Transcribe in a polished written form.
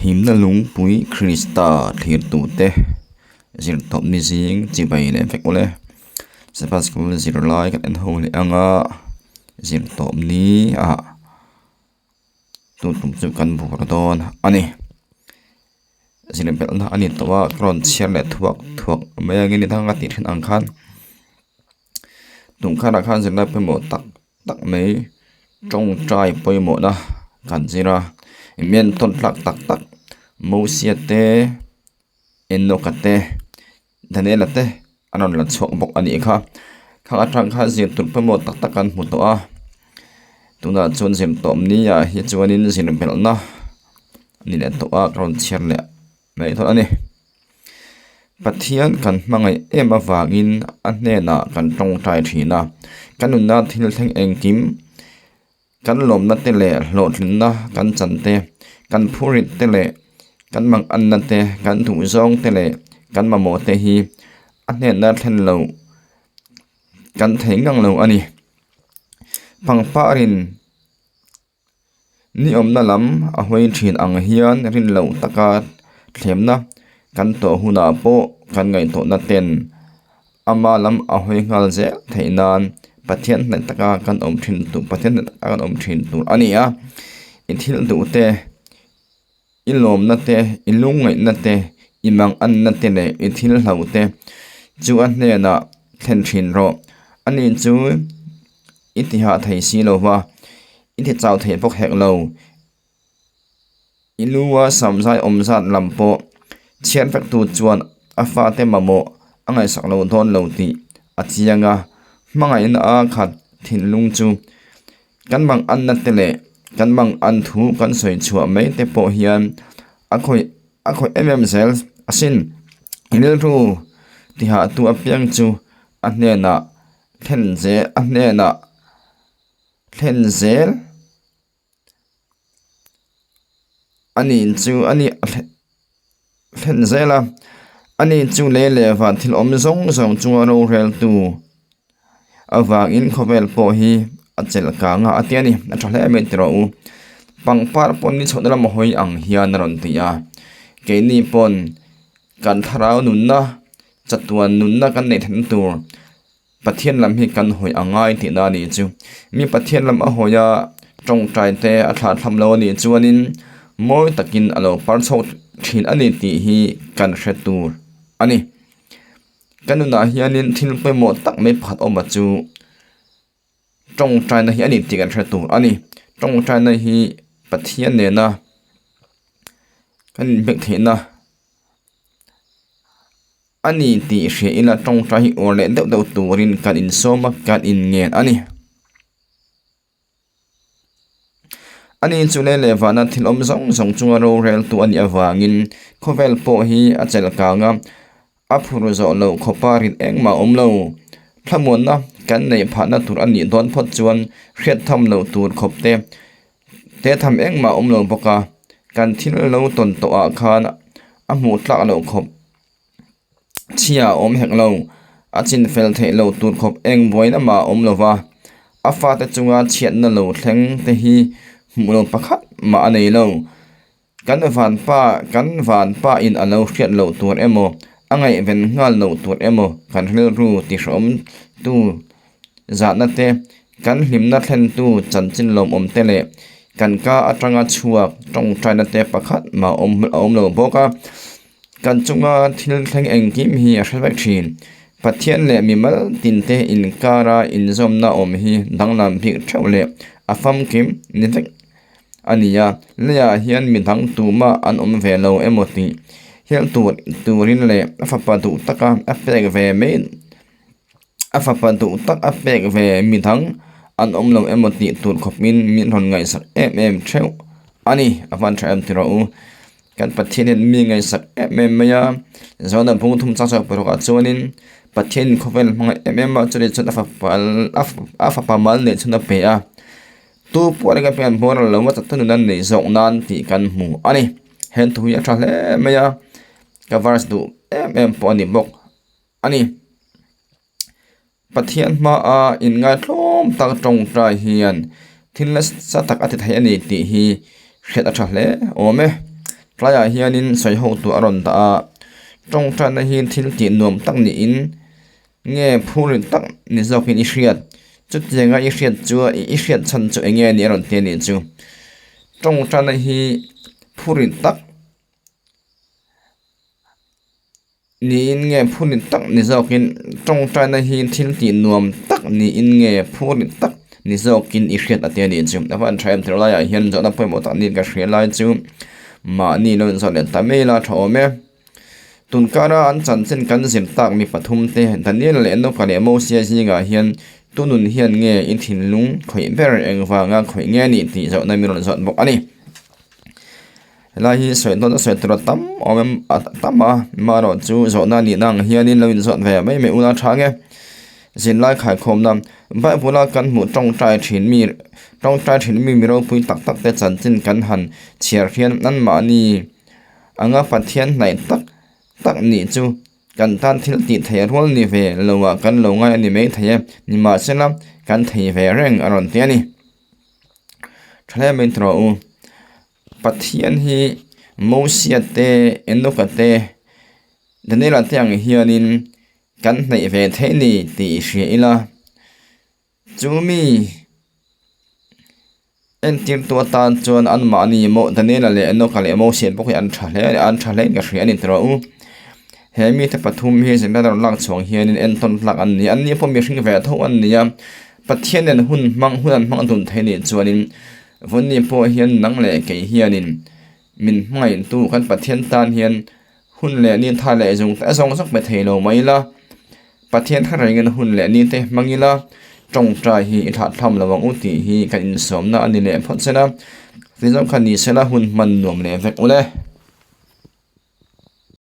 Himna lungpui Krista thlirtute zirtawp ni zing chibai leh vek ule. Sabbath school zirlai kan en ho leh anga zirtawp ni ah tun tum chu kan bur dawn a ni. Zir belhna a ni tawh a ka rawn chhiar leh thuak thuak mai angin ni dang a tih thin ang khan tum khanah khan zirlai pawimawh tak tak mai tawngtai pawimawhna kan zir a men tawn tlak tak tak Mosia te Enoch-a te Daniel-a te an rawn la chhuak bawk a nih kha khang atang khan zir tur pawimawh tak tak kan hmu tawh a tunah chuan zir tawp ni ah hi chuanin zir belhna a ni leh tawh a ka rawn chhiar leh mai dawn a ni. Pathian kan hmangaih em avangin a hnenah kan tawngtai thin a, kan nunna thil thleng engkim kan lawmna te leh hlawhtlinna kan chan te, kan phurit te leh kan manganna te, kan duhzawng te leh kan mamawh te hi a hnenah thlen loh kan thei ngang lo a ni. Pangparin. Ni awmna lam a hawi thin ang hian rin loh taka thlemna kan tawh hunah pawh kan ngaihtuahna ten ama lam a hawi nghal zel theih nan Pathian hnaih taka kan awm thin tur Pathian hnaih taka kan awm thin tur a ni a. I thil duh te, i lawmna te, i lungngaihna te, i manganna te leh i thil hlauh te chu a hnenah thlen thin rawh. Ani chu i ti hah thei si lo va, i ti chau thei bawk hek lo. I lua samzai awm zat lam pawh chhiat vek tu chuan a fate mamawh a ngaihsak lo dawn lo tih a chiang a, hmangaihna a khat thinlung chu kan manganna te leh kan mangan thu kan sawi chhuah mai te pawh hian a khawih a khawih em em zel asin. Rilru tihahtu apiang chu a hnenah thlen zel a hnenah thlen zel a ni chu a ni thlen zel a ani chu lei leh van thil awm zawng zawng chunga roreltu avangin khawvel pawh hi a chelh kang a a ti a ni a tha hle mai tiraw u pangpar pawh ni chhohna lama hawi ang hian a rawn ti a keini pawn kan thlarau nunna chatuan nunna kan neih theihna tur Pathian lam hi kan hawi a ngai tihna a nih chu. Mi Pathian lam a hawi a, tawngtai te a thlah thlam lo a nih chuanin mawi takin a lo par chho thin a ni tih hi kan hre tur a ni. Kan nunah hianin thil pawimawh tak mai pakhat awm a chu tawngtaina hi a ni tih kan hre tur a ni. Tawngtaina hi Pathian nena kan inhmeh theihna. A ni tih hria ila tawngtai hi uar leh deuh deuh turin kan insawm a, kan inngen a ni. A ni chu lei leh vana thil awm zawng zawng chunga roreltu a nih avangin khawvel pawh hi a chelh kang a, a phur zawh loh khawpa rit engmah a awm lo. Thlamuanna kan neih phahna tur a nih dawn phawt chuan hriat tham loh tur khawp te, te tham engmah a awm lo bawk a, kan thil lo tawn tawhah khan a hmuh tlak loh khawp. Chhia a awm hek lo, a chin fel theih loh tur khawp eng buai lamah a awm lo va, a fate chunga chhiatna lo thleng te hi hmuh lo pakhat mah a nei lo. Kan vanpa kan vanpa in a lo hriat loh tur emaw, a ngaihven nghal loh tur emaw kan rilru tihrawm tu zahna te, kan hlimna thlentu chanchin lawmawm te leh kan ka atanga chhuak tawngtaina te pakhat mah a awm lo bawk a. Kan chunga thil thleng engkim hi a hre vek thin. Pathian leh mimal tinte inkara inzawmna awm hi danglam bik theuh leh a famkim ni vek a ni a. Leiah hian midang tumah an awm ve lo emaw tih hial tur turin leh a fapa duh taka a pek ve mai a fapa duh tak a pek ve midang an awm lo emaw tih tur khawpin min rawn ngaihsak em em theuh a ni. A van tha em ti rawh u. Kan Pathian hian mi ngaihsak em em mai a, Zona bung thum chang chang parukah chuanin Pathianin khawvel hmangaih em em a, chutih chuan a fapa a fapa mal neih chhun a pe a, tu pawh reng apiang an boral lo a, chatuan nun an neih zawk nan tih kan hmu a ni. He thu hi a tha hle mai a, ka verse duh em em pawh a ni bawk a ni. Pathian hmaa inngaithlawm tak tawngtai hian thil nasa tak a ti thei a ni tih hi hriat a tha hle awm e. Tlaiah hianin sawi hotu a rawn dah a, tawngtaina hi thil tih nuam tak niin nge phurrit tak ni zawkin i hriat? Chutianga i hriat chu i hriat chhan chu eng nge ni a rawn ti a nih chu. Tawngtaina hi phurrit tak Niin nge phurrit tak ni zawkin tawngtaina hi thil tih nuam tak niin nge phurrit tak ni zawkin i hriat a ti a nih chu. A van tha em thil laiah hian zawhna pawimawh tak niin ka hria lai chu mahni lo inzawh leh ta mai ila tha awm e. Tunkara an chanchin kan zir tak mi pathum te Daniel leh Enoka leh Mosia zingah hian tunun hian nge i thinlung khawih ber engvanga khawih nge nih tih zawhna mi rawn zawt bawk a ni. Helai hi sawi dawn a sawi tur a tam awm em a tam a amaherawh chu zawhna a nihna ang hianin lo inzawt ve mai mai ula tha nge zinlai khaikhawmna Bible a kan hmuh tawngtai thin mi tawngtai thin mi mi ropui tak tak te chanchin kan han chhiar hian anmahni anga Pathian hnaih tak tak nih chu kan tan thil tih theih rual ni ve lo ah kan lo ngai a ni maithei e nimahsela kan thei ve reng a rawn ti a ni. Tha hle mai tawh u. Pathian hi Mosia te, Enoka te, Daniela te ang hianin kan hnaih ve theih ni tih hria ila. Chu mi entirtu atan chuan anmahni maw Daniela leh Enoka leh Mosia bawk hi an tha hle a ni, an tha hlein ka hria a ni tawh u. He mite pathum hi zirna rawng lak chhuang hianin entawn tlak an ni a, anni pawh mihring ve tho an ni a. Pathian nen hun hmang hun an hmang dun thei nih chuanin Vawni pawh hian nang leh kei hianin min hmangaihtu kan Pathian tan hian hun leh ni tha leh zung te zawng zawng pe thei lo mai ila. Pathian thar rengin hun leh ni te hmang ila tawngtai hi i thlahthlam lo ang u tih hi kan insawmna a ni leh phawt sela. Ti zawng kha ni sela hun hman nuam leh vek ule.